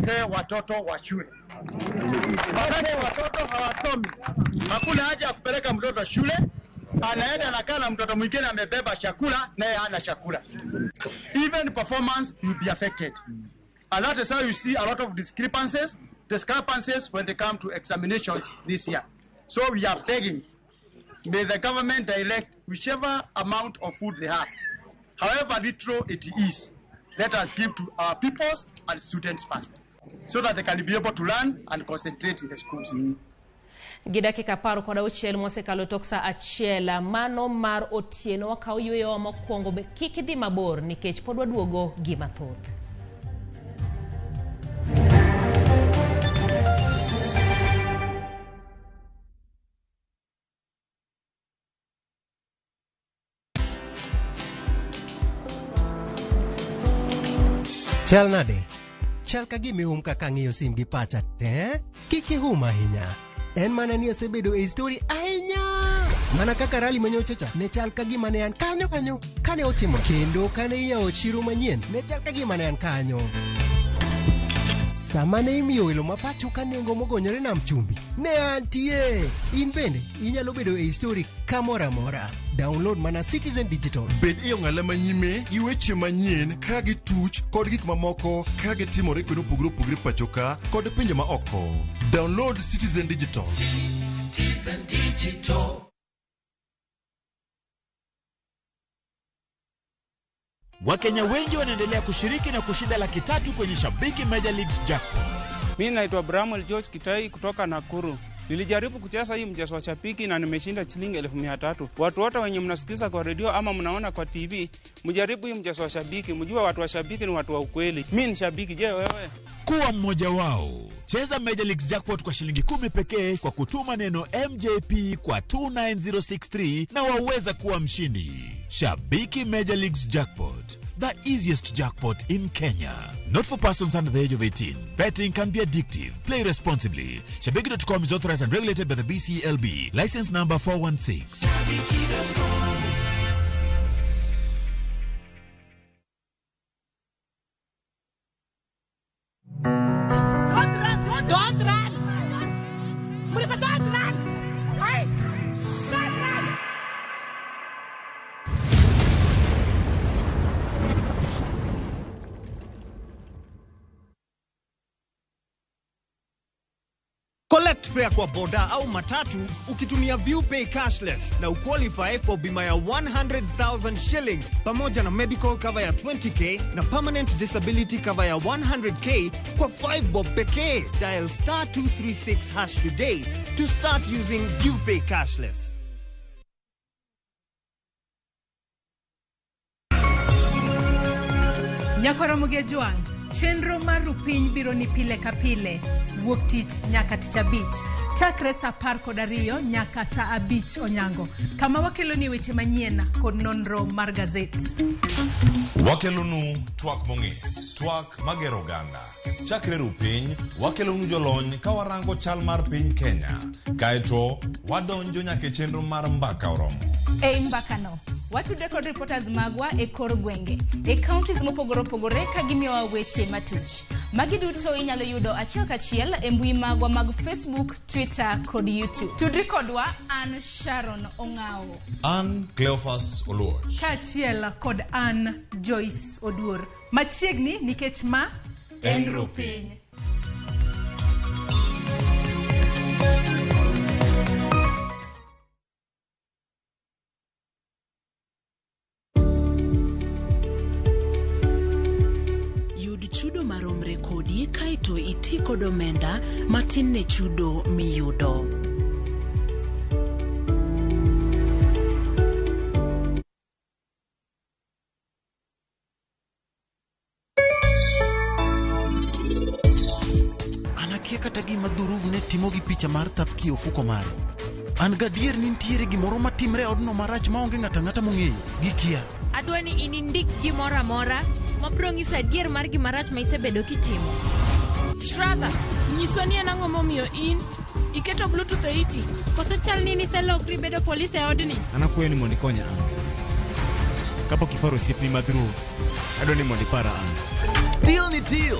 Tupelekee watoto wa shule. Wakati watoto hawasomi, hakuna haja ya kupeleka mtoto shule, anaenda anakaa na mtoto mwingine amebeba chakula, naye hana chakula. Even performance will be affected. And that is how you see a lot of discrepancies when they come to examinations this year. So we are begging, may the government direct whichever amount of food they have, however little it is, let us give to our pupils and students first, so that they can be able to learn and concentrate in the schools. Gi dakika 16 mosekalo tok sa 1 mano mar otieno wakaw yweyo mokwongo be kik idhi mabor nikech pod waduogo gi mathoth. Chal nade? Chal ka gima ihum kaka ang'iyo sim gi pacha te? Kik ihum ahinya. En mana ni asebedo e story ahinya. Mana kaka rally manyocha cha, ne chal ka gima ne an kanyo kanyo kane otimo. Kendo kane iyawo chiro manyien, ne chal ka gima ne an kanyo. Sama ne imiyo welo ma pacho ka nengo mogonyore nam chumbi, ne antie. In bende inyalo bedo e story kamoro amora. Download mana Citizen Digital. Bed e ong'ala manyime gi weche manyien ka gituch kod gik mamoko ka gitimore kuonde mopogore opogore pacho ka kod pinje ma oko. Download Citizen Digital. Citizen Digital. Wakenya wengi wanaendelea kushiriki na kushinda 300,000 kwenye Shabiki Major Leagues Jackpot. Mimi naitwa Bramwell George Kitai kutoka Nakuru. Nilijaribu kucheza hii mchezo wa Shabiki na nimeshinda shilingi 300,000. Watu wote wenye mnasikiza kwa redio ama mnaona kwa TV, mjaribu hii mchezo wa Shabiki, mjue watu wa Shabiki ni watu wa ukweli. Mimi ni shabiki, je wewe? Kuwa mmoja wao. Cheza Major Leagues Jackpot kwa shilingi 10 pekee kwa kutuma neno MJP kwa 29063 na waweza kuwa mshindi. Shabiki Major Leagues Jackpot, the easiest jackpot in Kenya. Not for persons under the age of 18. Betting can be addictive. Play responsibly. Shabiki.com is authorized and regulated by the BCLB. License number 416. Shabiki.com. Don't run! Don't run! Hey! Don't run! Collect fare kwa boda au matatu ukitumia ViewPay cashless na uqualify for bima ya 100,000 shillings pamoja na medical cover ya 20k na permanent disability cover ya 100k kwa 5 bob pekee. Dial star 236 hash today to start using ViewPay cashless. Nyakwara Mugejwang, chenro mar Rupiny biro ni pile ka pile, wuok tich nyaka tich abich, chakre saa 12 nyaka saa 5 onyango, kama wakeloni weche manyien kod nonro mar gazet. Wakelonu twak mong'ith, twak magero oganda. Chakre Rupiny, wakelonu jolony ka warango chal mar piny Kenya. Kaeto, wadonjo nyaka e chenro mar mbaka oromo. Ei mbakano, watudre kod reporters magwa e kor gwenge, e counties mopogore opogore ka gimiyowa weche matuch. Magi duto inyalo yudo achiel kachiel e mbui magwa mag Facebook, Twitter kod YouTube. Tudri kodwa, an Sharon Ong'awo. An Cleophas Oluoch. Kaachiel kod an Joyce Oduor. Machiegni nikech ma en Rupiny. Yud chudo maromre kodi kaeto iti kod omenda matin ne chudo miyudo. An akia kata gima Dhuruv ne timo gi picha mar Thapki e ofuko mare. An gadier ni nitiere gimoro matimre e odno marach maonge ng'ato ang'ata mong'eyo. Gikia. Adwa ni inindik gimoro amora mabiro nyiso adier mar gimarach ma isebedo kitimo. Shradha, nyiswa ni en ang'o momiyo in iketo Bluetooth e iti? Koso chal ni niselokri bedo polis e odni? An akwayo ni mondo ikonya an. Kapok iparo osiepni ma Dhruv, adwa ni mondo ipara an. Deal ni deal.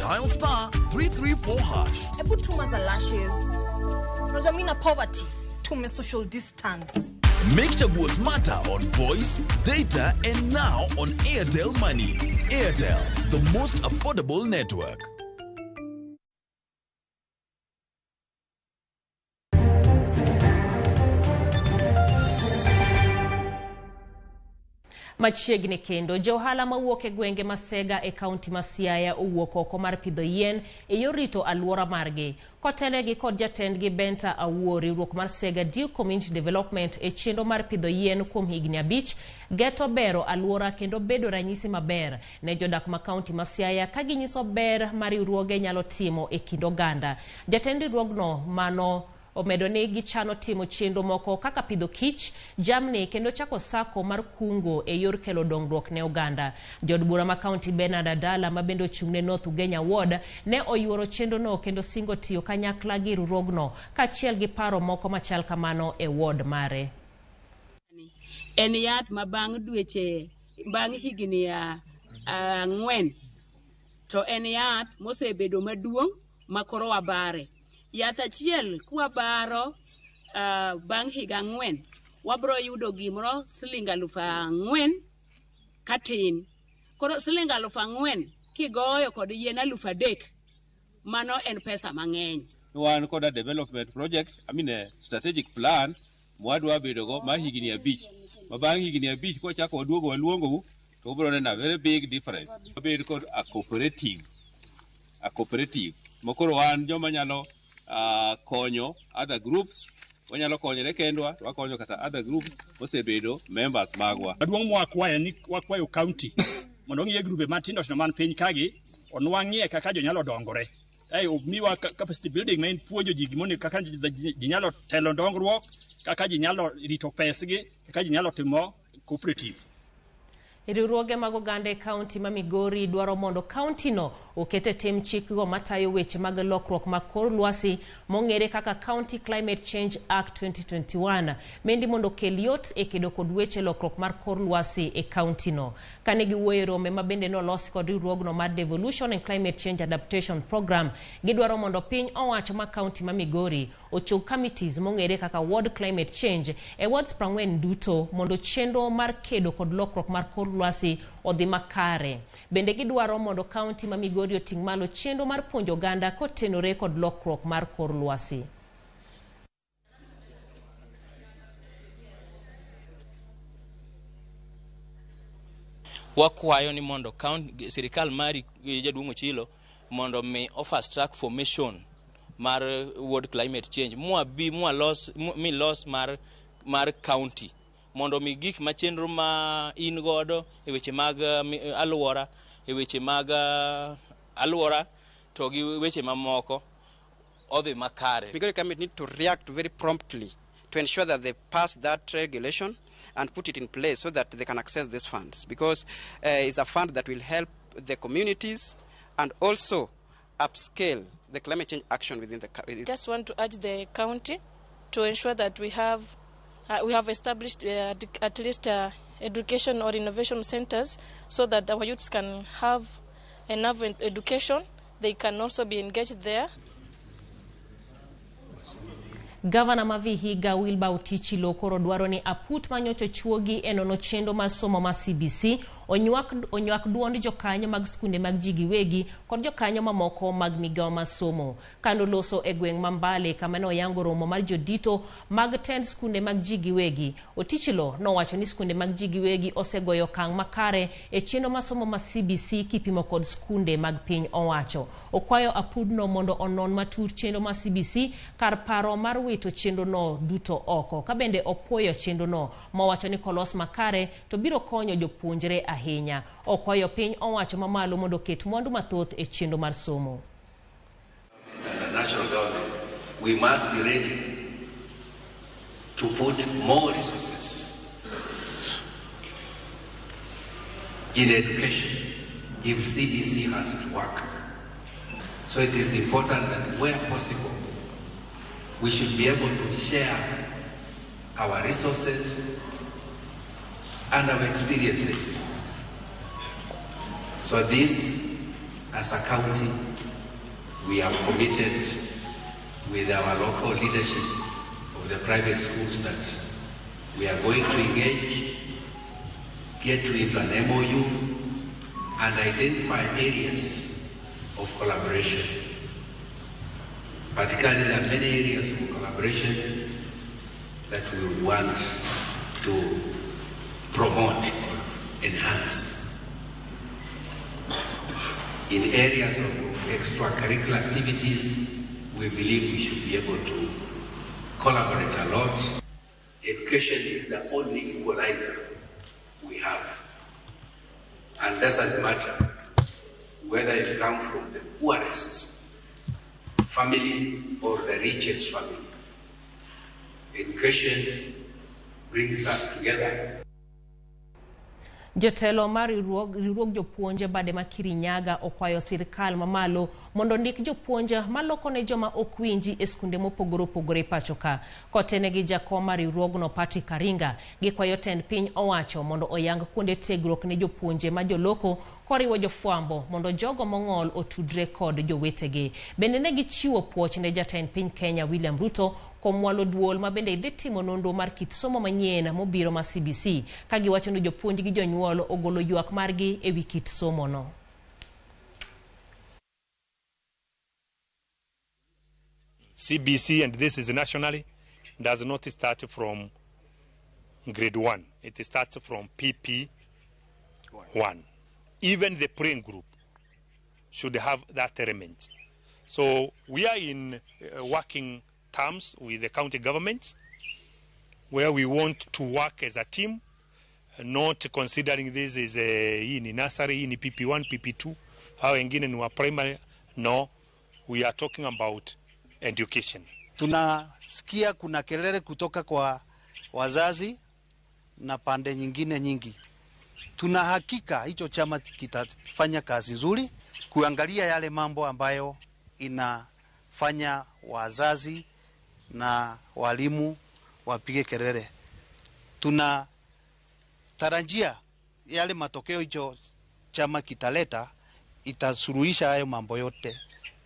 Dial star 334 hash. Hebu tuma za lashes. Unajua mimi na poverty. Tume social distance. Make Chaguo smarter on voice, data, and now on Airtel Money. Airtel, the most affordable network. Machiegni kendo johala mawuok e gwenge ma Sega e kaunti ma Siaya owuok oko mar pidho yien e yor rito alwora margi. Kotelnegi kod jatendgi Benta Awuor, riwruok mar Sega Dew Community Development e chenro mar pidho yien kuom higni 5 geto bero alwora kendo bedo ranyisi maber ne jodak ma kaunti ma Siaya ka ginyiso ber ma riwruoge nyalo timo e kind oganda. Jatend riwruogno mano omedo ni gichano timo chenro moko kaka pidho kich, jamni kendo chako sako mar kungo e yor kelo dongruok ne oganda. Jaod bura ma kaunti Bernard Adala ma bende ochung' ne North Ugenya Ward ne oyuoro chenrono kendo singo tiyo kanyakla gi riwruogno kaachiel gi paro moko machal kamano e ward mare. En yath ma bang' dweche bang' higni 4 to en yath mosebedo maduong' ma koro wabare. Yath achiel kwabaro bang' higa 4 wabro yudo gimoro siling 4,000 katin. Koro siling 4,000 kigoyo kod yien 3,000 mano en pesa mang'eny. Wan kod a development project, I mean a strategic plan mwadwa bedogo ma higni 5. Ma bang' higni 5 kochako waduogo waluongou to ubiro neno a very big difference. Wabed kod a cooperative mokoro wan joma nyalo konyo other groups, wanyalo konyore kendwa, wakonyo kata other groups osebedo members magwa. Maduong' mwakwayo ni wakwayo county mondo ong'iye grube matindo tindo man piny kagi, onwang'ie kaka jonyalo dongore. Omiwa capacity building ma en puonjo ji gimonego kaka ji nyalo telo dongruok, kaka ji nyalo rito pesgi, kaka ji nyalo timo cooperative. Riwruoge mag oganda e kaunti ma Migori dwaro mondo kauntino oket e tim chikgo matayo weche mag lokruok mag kor lwasi mong'ere kaka County Climate Change Act 2021 mendi mondo okel yot e kedo kod weche lokruok mar kor lwasi e kauntino. Kane giwuoyo e rome ma bende nolosi kod riwruogno mar Devolution and Climate Change Adaptation Program, gidwaro mondo piny owacho ma kaunti ma Migori ochung committees mong'ere kaka Ward Climate Change e wards 40 duto mondo chenro mar kedo kod lokruok mar kor lwasi odhi makare. Bende gidwaro mondo kaunti ma Migori oting' malo chenro mar puonjo oganda kotenore kod lokruok mar kor lwasi. Wakwayo ni mondo county sirikal mari jaduong' Ochilo mondo mi o fast track formation mar Ward Climate Change mwa bi mwa los mi los mar county mondo mi gik ma chenro ma in godo e weche mag alwora, e weche mag alwora to gi weche mamoko odhi makare. Migori government need to react very promptly to ensure that they pass that regulation and put it in place so that they can access these funds, because it's a fund that will help the communities and also upscale the climate change action within the county. Just want to urge the county to ensure that we have established at least education or innovation centers so that our youths can have enough education. They can also be engaged there. Gavana ma Vihiga Wilbur Otichilo koro dwaro ni aput manyocho chuogi e nono chenro mar somo ma CBC onywak duond jokanyo mag skunde mag ji giwegi kod jokanyo mamoko mag migawo mar somo. Kando loso e gweng' ma Mbale kama ne oyango romo mar jodito mag tend skunde mag ji giwegi, Otichilo nowacho ni skunde mag ji giwegi osegoyo okang' makare e chenro mar somo ma CBC kipimo kod skunde mag piny owacho. Okwayo apudno mondo onon matut chenro mar CBC kar paro mar wito chenrono duto oko, ka bende opuoyo chenrono mowacho ni kolos makare to biro konyo jopuonjre ahinya. Okwayo piny owacho mamalo mondo oket mwandu mathoth e chenro mar somo. The national government, we must be ready to put more resources in education if CBC has to work. So it is important that where possible, we should be able to share our resources and our experiences. So this, as a county, We have committed with our local leadership of the private schools that we are going to engage, get into an MOU, and identify areas of collaboration. Particularly, there are many areas of collaboration that we would want to promote or enhance. In areas of extracurricular activities, we believe we should be able to collaborate a lot. Education is the only equalizer we have. And doesn't matter whether you come from the poorest family or the richest family. Education brings us together. Jotelo mar riwruog jopuonje bade ma Kirinyaga okwayo sirikal mamalo mondo ndik jopuonje maloko ne joma ok winji e skunde mopogore opogore pacho ka. Kotenegi jakom mar riwruogno Patrick Karinga, gikwayo tend piny owacho mondo oyang kuonde tiegruok ne jopuonje ma joloko koriwo jofwambo mondo jogo mong'ol otudre kod jowetegi. Bende ne gichiwo puoch ne jatend piny Kenya William Ruto kuom walo duol ma bende dhi timo nonro mar kit somo manyien mobiro ma CBC, ka giwacho ni jopuonj gi jonyuol ogolo ywak margi e wi kit somo no. CBC, and this is nationally, does not start from grade 1. It starts from PP1. Even the praying group should have that element. So we are in working terms with the county government, where we want to work as a team, not considering this is a in nursery, in PP1, PP2, how wengine ni wa primary. No, we are talking about education. Tunasikia kuna kelele kutoka kwa wazazi na pande nyingine nyingi. Tuna hakika hicho chama kitafanya kazi nzuri kuangalia yale mambo ambayo inafanya wazazi na walimu wapige kelele. Tuna tarajia yale matokeo hicho chama kitaleta itasuluhisha hayo mambo yote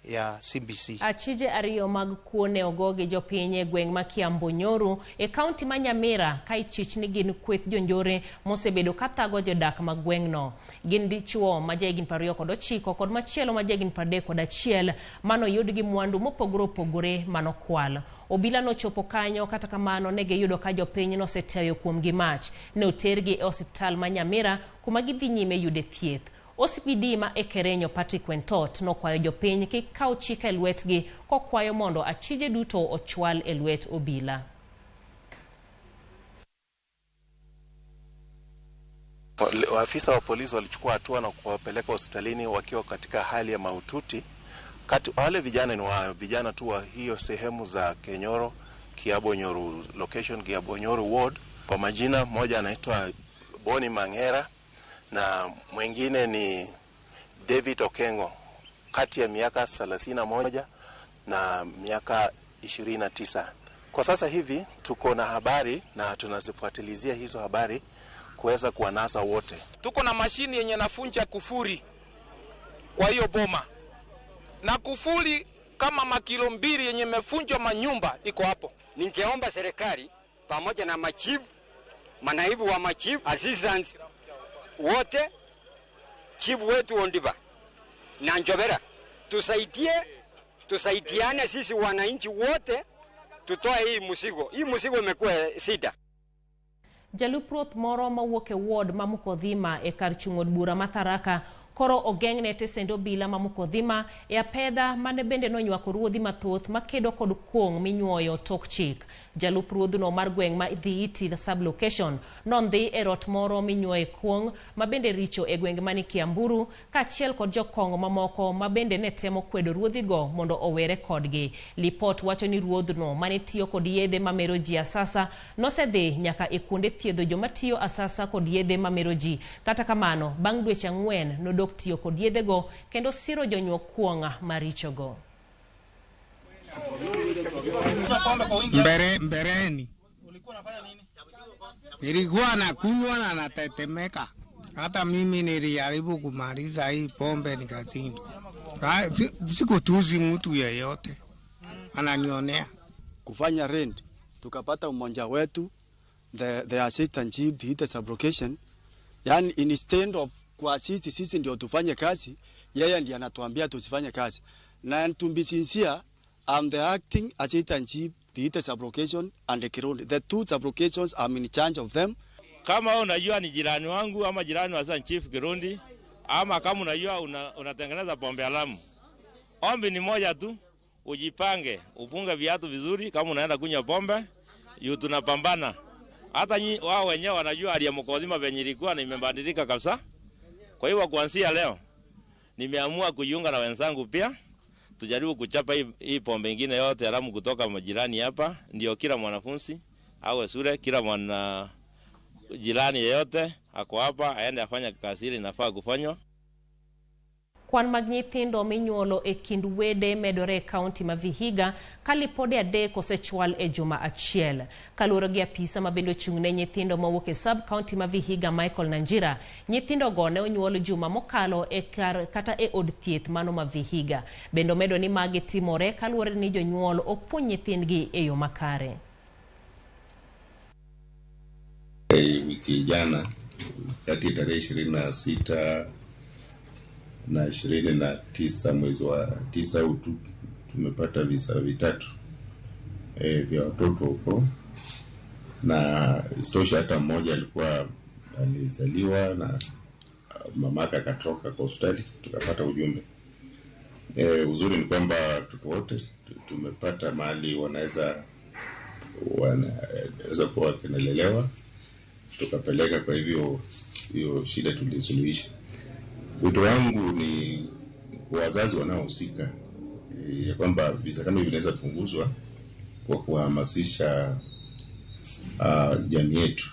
ya CBC. Achije ariyo mag kuo ne ogogi jopiny e gweng' ma Kiambu-Nyoru e kaunti ma Nyamira ka ichich ni gin kweth jonjore mosebedo kathago jodak mag gweng'no. Gin dichuo ma jahigni 29 kod machielo ma jahigni 31 manoyud gi mwandu mopogore opogore manokwal. Obila nochopo kanyo, kata kamano ne giyudo ka jopiny noseteyo kuomgi mach. Ne otergi e osiptal ma Nyamira kuma gidhi nyime yude thieth. OCPD ma Ekerenyo Patrick Wentot nokwayo jopiny kik kaw chik e lwetgi kokwayo mondo achije duto ochwal e lwet obila. Waafisa wa polisi walichukua hatua na kuwapeleka hospitalini wakiwa katika hali ya mahututi. Kati wale vijana ni wa vijana tu wa hiyo sehemu za Kenyoro, Kiabonyoru location, Kiabonyoru ward. Kwa majina, mmoja anaitwa Boni Mangera na mwingine ni David Okengo, kati ya miaka 31 na miaka 29. Kwa sasa hivi tuko na habari na tunazifuatilizia hizo habari kuweza kuwanasa wote. Tuko na mashini yenye nafunja kufuri kwa hiyo boma, na kufuri kama makilo 2 yenye imefunjwa manyumba iko hapo. Ningeomba serikali pamoja na machifu, manaibu wa machifu, assistants wote, chifu wetu Ondiba na Njobera, tusaidiane sisi wananchi wote, tutoe hii mzigo. Hii mzigo imekuwa shida. Jalup ruoth moro mawuok e ward ma Mukodhima e kar chung' od bura ma Tharaka koro ogeng'ne tesend obila ma Mukodhima e apedha mane bende nonywako ruodhi mathoth makedo kod kuong' minyuoyo tok chik. Jalup ruodhno mar gweng' ma Dhiiti sub-location nondhi e rot moro minyuoye kuong' ma bende richo e gweng' mani Kiamburu kaachiel kod jokong'o mamoko ma bende ne temo kwedo ruodhigo mondo owere kodgi. Lipot wacho ni ruodhno mane tiyo kod yedhe mamero ji asasa nosedhi nyaka e kuonde thiedho joma tiyo asasa kod yedhe mamero ji. Kata kamano, bang' dweche 4 nodok tiyo kod yedhego kendo siro jonyuo kuong' marichogo. Mbereni nilikuwa nakunywa na natetemeka. Hata mimi nilijaribu kumaliza hii pombe nikashindwa. Sikutuzi mtu yeyote, ananionea. Kufanya rent tukapata umoja wetu, the assistant chief the sublocation, yani instead of kuassist sisi ndio tufanye kazi, yeye ndiye anatuambia tusifanye kazi. Na to be sincere, I'm the acting assistant chief the sublocation and the Kirundi. The two sublocations, I'm in charge of them. Kama wewe unajua ni jirani wangu ama jirani wa assistant chief Kirundi, ama kama unajua unatengeneza pombe haramu, ombi ni moja tu, ujipange, ufunge viatu vizuri kama unaenda kunywa pombe, yu tunapambana. Hata wao wenyewe wanajua hali ya mkoa venye ilikuwa na imebadilika kabisa. Kwa hiyo kuanzia leo nimeamua kujiunga na wenzangu pia, tujaribu kuchapa hii pombe nyingine yote haramu kutoka majirani hapa, ndio kila mwanafunzi awe shule, kila mwana jirani yeyote ako hapa aende afanye kazi ile inafaa kufanywa. Kwan mag nyithindo minyuolo e kind wede medore e kaunti ma Vihiga ka lipode 3 osechwal e juma achiel. Kaluwore gi apisa ma bende ochung' ne nyithindo mawuok e sub kaunti ma Vihiga Michael Nanjira, nyithindogo ne onyuol juma mokalo e kar kata e od thieth mano ma Vihiga. Bende omedo ni magi timore kaluwore ni jonyuol ok puonj nyithindgi e yo makare. Wiki jana kati ya tarehe 26 na 29 mwezi wa 9 tumepata visa 3 vya watoto huko, na isitoshe hata mmoja alikuwa alizaliwa na mamaka akatoka kwa hospitali, tukapata ujumbe. Uzuri ni kwamba watoto wote tumepata mahali wanaweza kuwa wakinalelewa, tukapeleka. Kwa hivyo hiyo shida tulisuluhisha. Wito wangu ni kwa wazazi wanaohusika ya kwamba visa kama hivi vinaweza punguzwa kwa kuhamasisha jamii yetu,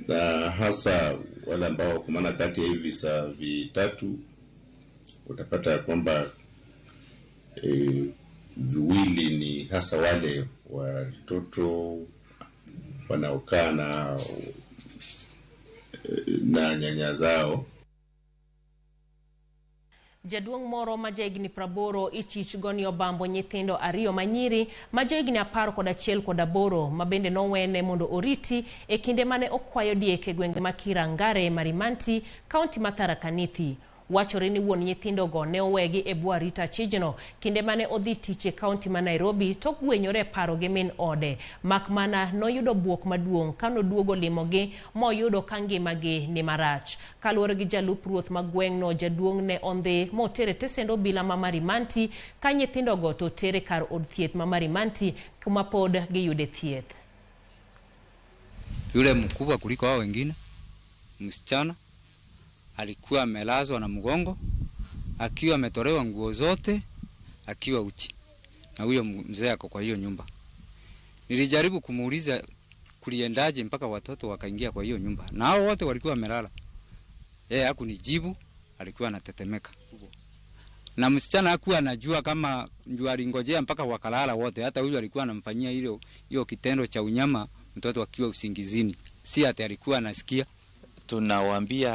na hasa wale ambao, kwa maana kati ya hivi visa 3 utapata kwamba 2 ni hasa wale watoto wanaokaa na nyanya zao. Jaduong' moro ma jahigni 80 ichich go ni obambo nyithindo 2 manyiri ma johigni 11 kod 8 ma bende nowene mondo oriti e kinde mane okwayo diek e gwenge ma Kirangare, Marimanti, kaunti ma Tharaka Nithi. Wachore ni wuon nyithindogo ne owegi e bwo arita chijno kinde mane odhi tich e kaunti ma Nairobi tok gwenyore paro gi min ode. Mak mana noyudo buok maduong' kanoduogo limogi moyudo ka ngimagi ni marach. Kaluwore gi jalup ruoth ma gweng'no, jaduong' ne ondhi motere tesend obila ma Marimanti ka nyithindogo to otere kar od thieth ma Marimanti kuma pod giyude thieth. Yule mkubwa kuliko hao wengine, msichana alikuwa amelazwa na mgongo, akiwa ametolewa nguo zote, akiwa uchi. Na huyo mzee ako kwa hiyo nyumba. Nilijaribu kumuuliza kuliendaje mpaka watoto wakaingia kwa hiyo nyumba. Na hao wote walikuwa wamelala. Yeye hakunijibu, alikuwa anatetemeka. Na msichana hakuwa anajua kama njua, alingojea mpaka wakalala wote. Hata huyo alikuwa anamfanyia hiyo kitendo cha unyama mtoto akiwa usingizini. Si ati alikuwa anasikia. Tunawaambia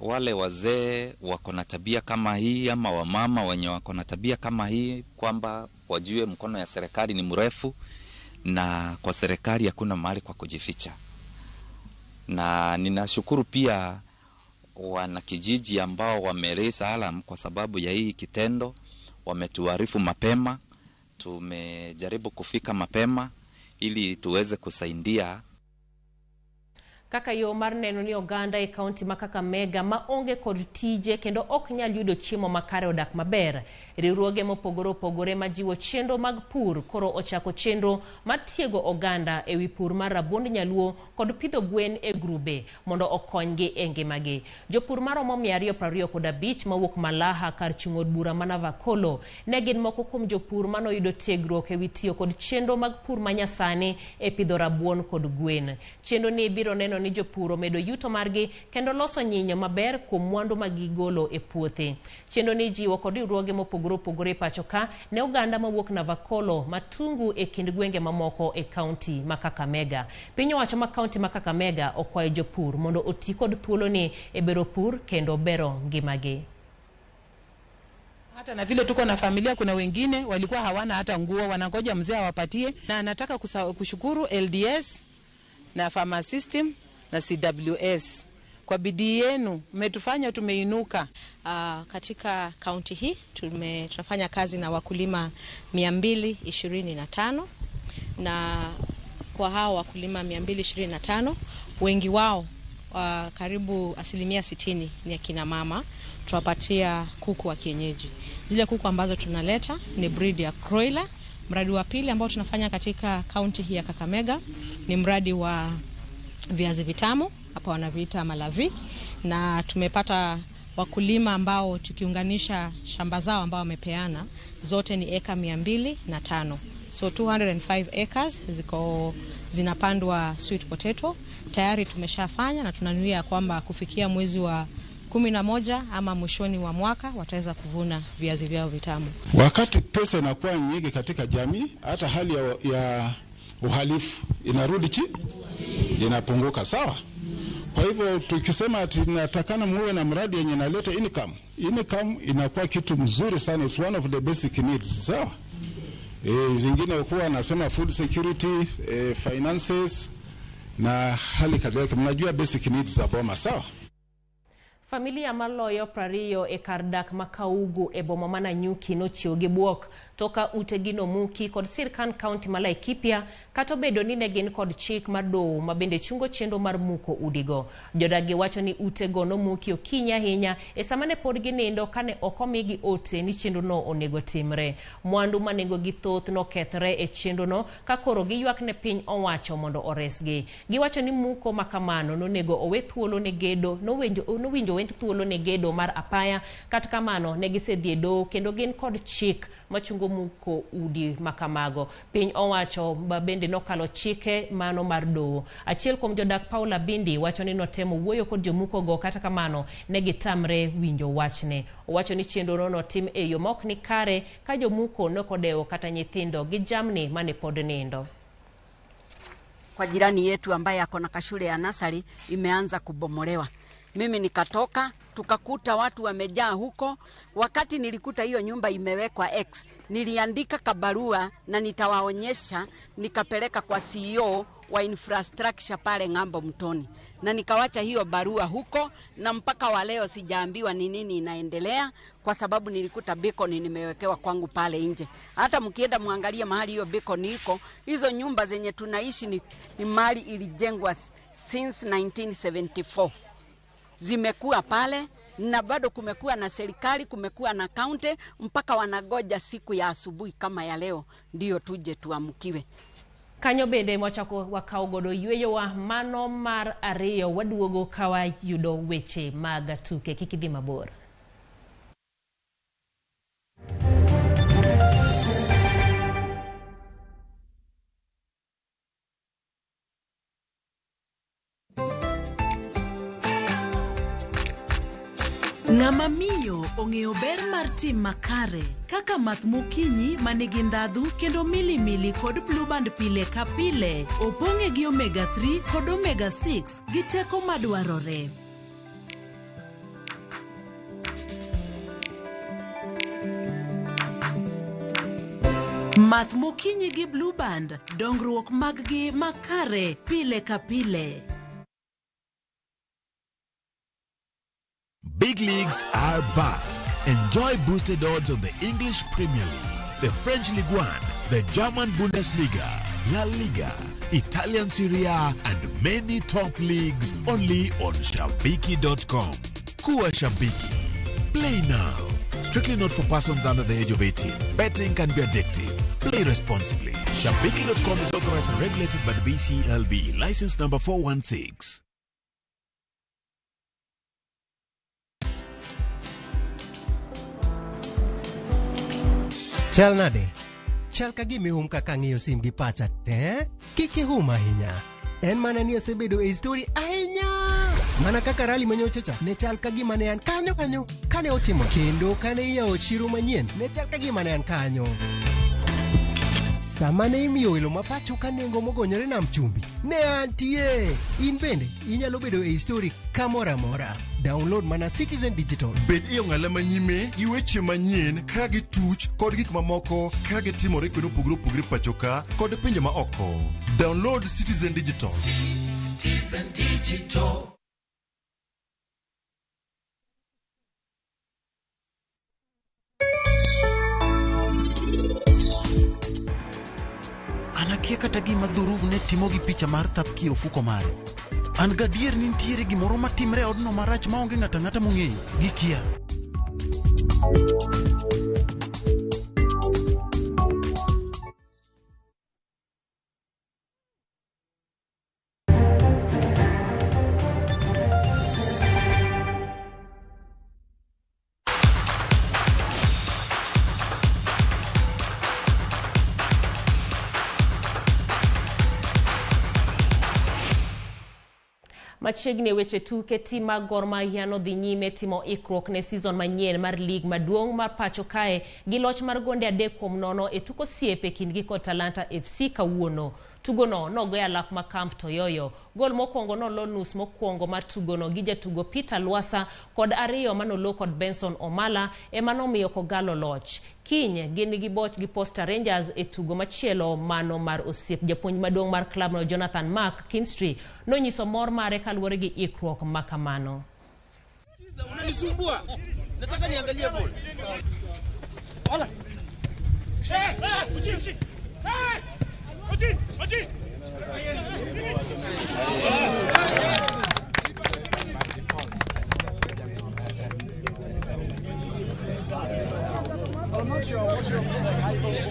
wale wazee wako na tabia kama hii ama wamama wenye wako na tabia kama hii kwamba wajue mkono ya serikali ni mrefu, na kwa serikali hakuna mahali kwa kujificha. Na ninashukuru pia wanakijiji ambao wameraise alarm kwa sababu ya hii kitendo, wametuarifu mapema, tumejaribu kufika mapema ili tuweze kusaidia. Kaka yo mar neno ni oganda e kaunti ma Kakamega ma onge kod tije kendo ok nyal yudo chiemo makare odak maber. Riwruoge mopogore opogore majiwo chenro mag pur koro ochako chenro mar tiego oganda ewi pur mar rabuond nyaluo kod pidho gwen e grube mondo okonygi e ngimagi. Jopur maromo 225 mawuok Malaha kar chung' od bura ma Navakolo ne gin moko kuom jopur manoyudo tiegruok ewi tiyo kod chenro mag pur manyasani e pidho rabuon kod gwen. Chenro ni biro neno ni jopur omedo yuto margi kendo loso nyinyo maber kuom mwandu ma gigolo e puothe. Chenro ni jiwo kod riwruoge mopogore opogore e pacho ka ne oganda mawuok Navakolo, Matungu e kind gwenge mamoko e kaunti ma Kakamega. Piny owacho ma kaunti ma Kakamega okwayo jopur mondo oti kod thuoloni e bero pur kendo bero ngimagi. Hata na vile tuko na familia, kuna wengine walikuwa hawana hata nguo, wanangoja mzee awapatie. Na nataka kushukuru LDS na Farmer System na CWS kwa bidii yenu, mmetufanya tumeinuka. Katika kaunti hii tunafanya kazi na wakulima 225, na kwa hao wakulima 225 wengi wao karibu 60% ni akina mama. Tuwapatia kuku wa kienyeji. Zile kuku ambazo tunaleta ni breed ya broiler. Mradi wa pili ambao tunafanya katika kaunti hii ya Kakamega ni mradi wa viazi vitamu, hapa wanaviita malavi, na tumepata wakulima ambao tukiunganisha shamba zao ambao wamepeana zote ni eka 205. So 205 acres ziko zinapandwa sweet potato. Tayari tumeshafanya na tunanuia kwamba kufikia mwezi wa 11 ama mwishoni wa mwaka wataweza kuvuna viazi vyao vitamu. Wakati pesa inakuwa nyingi katika jamii, hata hali ya uhalifu inarudi chini, inapunguka, sawa? Kwa hivyo tukisema tunatakana muwe na mradi yenye inaleta income, income inakuwa kitu mzuri sana, it's one of the basic needs, sawa? Zingine huwa nasema food security, finances na hali kadhalika. Mnajua basic needs za boma, sawa? Familia maloyo 20 e kar dak ma Kaugu e boma ma Nanyuki nochiwo gi buok toka utegi nomuki kod sirkand kaunti ma Laikipia kata obedo ni ne gin kod chik mar doho ma bende chungo chenro mar muko udigo. Jodak gi wacho ni utego nomuki okinyi ahinya e sama ne pod ginindo kane ok omigi ote ni chenrono onego timre. Mwandu ma nengogi thoth nokethre e chenrono ka koro giywak ne piny owacho mondo oresgi. Giwacho ni muko ma kamano nonego owe thuolo ne gedo nowinjo thuolo ne gedo mar apaya, kata kamano ne gisedhi e doho kendo gin kod chik machungo muko udi makamago. Piny owacho bende nokalo chike mano mar doho. Achiel kuom jodak Paula Bindi wacho ni notemo wuoyo kod jomukogo, kata kamano ne gitamre winjo wachne. Owacho ni chenrono notim e yo ma ok ni kare ka jomuko nokodewo kata nyithindo gi jamni mane pod nindo. Kwa jirani yetu ambaye ako na kashule ya nasari imeanza kubomolewa. Mimi nikatoka, tukakuta watu wamejaa huko. Wakati nilikuta hiyo nyumba imewekwa X, niliandika kabarua na nitawaonyesha, nikapeleka kwa CEO wa infrastructure pale Ng'ambo Mtoni. Na nikawacha hiyo barua huko, na mpaka wa leo sijaambiwa ni nini inaendelea, kwa sababu nilikuta beacon nimewekewa kwangu pale nje. Hata mkienda muangalie mahali hiyo beacon iko, hizo nyumba zenye tunaishi ni mali ilijengwa since 1974. Zimekuwa pale na bado kumekuwa na serikali, kumekuwa na county, mpaka wanagoja siku ya asubuhi kama ya leo ndio tuje tuamkiwe. Kanyo bende mwachako wakawo godo yweyowa mano mar ariyo, waduogo ka wayudo weche mag tuke. Kik idhi mabor. Ng'ama miyo ong'eyo ber mar tim makare kaka math mokinyi manigi ndhadhu kendo milimili kod Blue Band pile ka pile opong'e gi omega 3 kod omega 6 gi teko madwarore. Math mokinyi gi Blue Band, dongruok mag gi makare pile ka pile. Big leagues are back. Enjoy boosted odds on the English Premier League, the French Ligue 1, the German Bundesliga, La Liga, Italian Serie A, and many top leagues only on Shabiki.com. Kuwa Shabiki. Play now. Strictly not for persons under the age of 18. Betting can be addictive. Play responsibly. Shabiki.com is authorized and regulated by the BCLB. License number 416. Chal nade? Chal ka gima ihum kaka ang'iyo sim gi pacha te? Kik ihum ahinya. En mana ni asebedo e story ahinya. Mana kaka rally manyocha cha ne chal ka gima ne an kanyo kanyo kane otimo, kendo kane iyawo chiro manyien ne chal ka gima ne an kanyo. Sama ne imiyo welo ma pacho ka nengo mogonyore nam chumbi, ne antie. In bende inyalo bedo e histori kamoro amora. Download mana Citizen Digital. Bed e ong'ala manyime gi weche manyien ka gituch kod gik mamoko ka gitimore kuonde mopogore opogore pacho ka kod pinje ma oko. Download Citizen Digital. Citizen Digital. An akia kata gima Dhuruv ne timo gi picha mar Thapki e ofuko mare. An gadier ni nitiere gimoro matimre e odno marach maonge ng'ato ang'ata mong'eyo. Gikia. Machiegni e weche tuke, tim mag Gor Mahia nodhi nyime timo ikruok ne season manyien mar lig maduong' mar pacho kae gi loch mar gonde 3-0 e tuk osiep e kindgi kod Talanta FC kawuono. Tugono nogo e alap ma Camp Toyoyo. Gol mokwongo nolo nus mokwongo mar tugono gi jatugo Peter Lwasa kod ariyo manolo kod Benson Omala ema nomiyo Kogalo loch. Kiny gin gi boch gi Posta Rangers e tugo machielo mano mar osiep. Japuonj maduong' mar klabno Jonathan Mark Kinstry nonyiso mor mare kaluwore gi ikruok ma kamano. Unanisumbua. Nataka niangalie ball. Wala. Hey, hey, uchi, uchi. Hey! Uchi, uchi.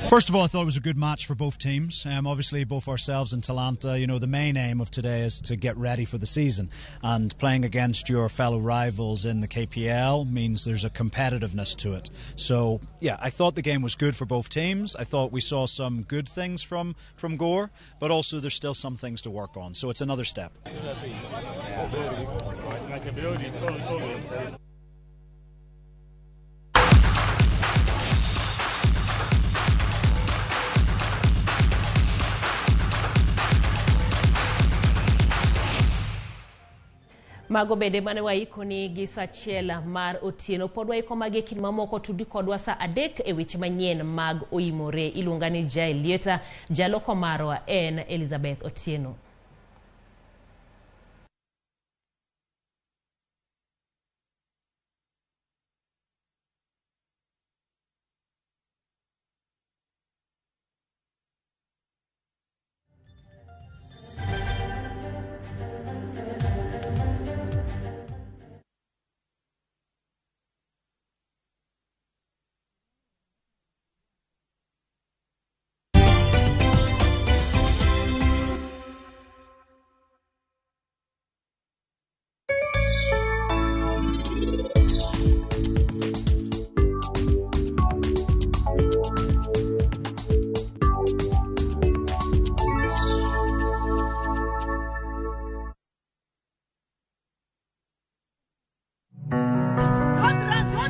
First of all, I thought it was a good match for both teams. Obviously, both ourselves and Talanta, you know, the main aim of today is to get ready for the season. And playing against your fellow rivals in the KPL means there's a competitiveness to it. So, yeah, I thought the game was good for both teams. I thought we saw some good things from Gor, but also there's still some things to work on. So it's another step. Mago bende mane waikoni gi saa achiel mar otieno. Pod waiko magi e kind mamoko tudi kodwa saa 3 e weche manyien mag Oimore. Iluonga ni Jael Lieta, jaloko marwa en Elizabeth Otieno.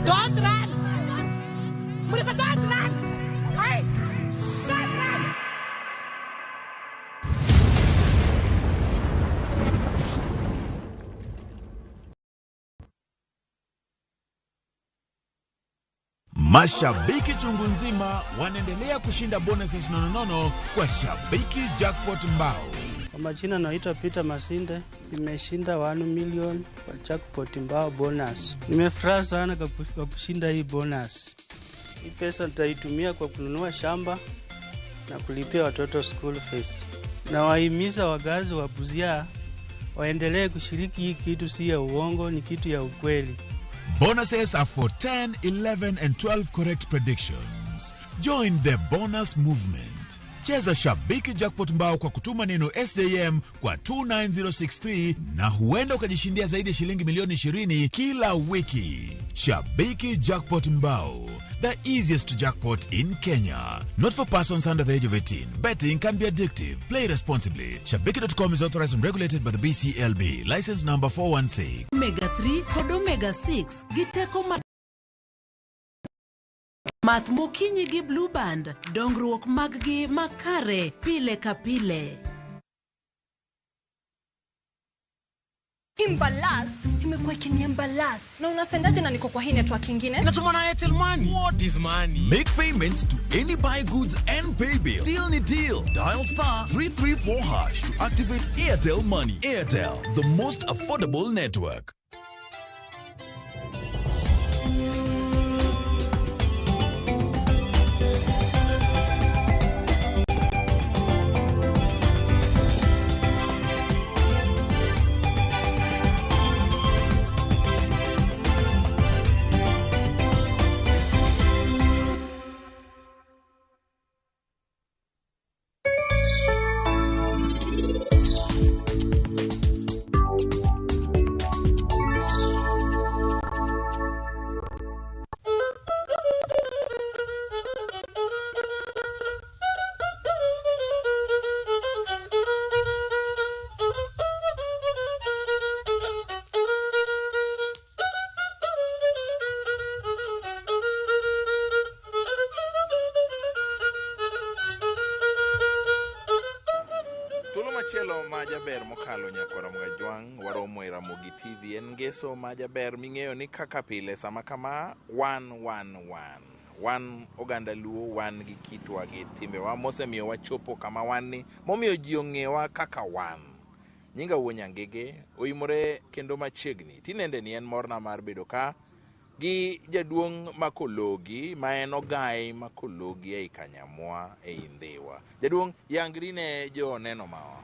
Don't run! Murifa, don't run! Hey! Don't run! Mashabiki chungu nzima wanaendelea kushinda bonuses nononono kwa Shabiki Jackpot Mbao. Kwa majina naitwa Peter Masinde, nimeshinda 1 million kwa jackpot mbao bonus. Nimefurahi sana kwa kushinda hii bonus. Hii pesa nitaitumia kwa kununua shamba na kulipia watoto school fees. Nawahimiza wakazi wa Busia waendelee kushiriki hii kitu, si ya uongo, ni kitu ya ukweli. Bonuses are for 10, 11 and 12 correct predictions. Join the bonus movement. Cheza Shabiki Jackpot Mbao kwa kutuma neno SJM kwa 29063 na huenda ukajishindia zaidi ya shilingi milioni 20 kila wiki. Shabiki Jackpot Mbao, the easiest jackpot in Kenya. Not for persons under the age of 18. Betting can be addictive. Play responsibly. Shabiki.com is authorized and regulated by the BCLB. License number 416. Omega 3 kod Omega 6 gi teko ma Math mokinyi gi Blue Band, dongruok mag-gi makare pile ka pile. Imbalas imekuwa ikiniembalas na unasendaje na niko kwa hii network ingine? Natuma na Airtel Money. What is money? Make payments to any buy goods and pay bill. Deal ni deal. Dial star 334 hash to activate Airtel Money. Airtel, the most affordable network. Thuolo machielo ma jaber mokalo nyakwar Mgajwang' waromo e Ramogi TV en ngeso ma jaber ming'eyo ni kaka pile sama kama wan wan wan wan oganda Luo wan gi kitwa gi timbewa mosemiyo wachopo kama wan ni momiyo ji ong'ewa kaka wan. Nyinga wuo Nyangige oimore kendo machiegni tinende ni en morna mar bedo ka gi jaduong' Makologi ma en ogai Makologi ei Kanyamwa ei Ndhiwa. Jaduong' yangri ne joneno mawa.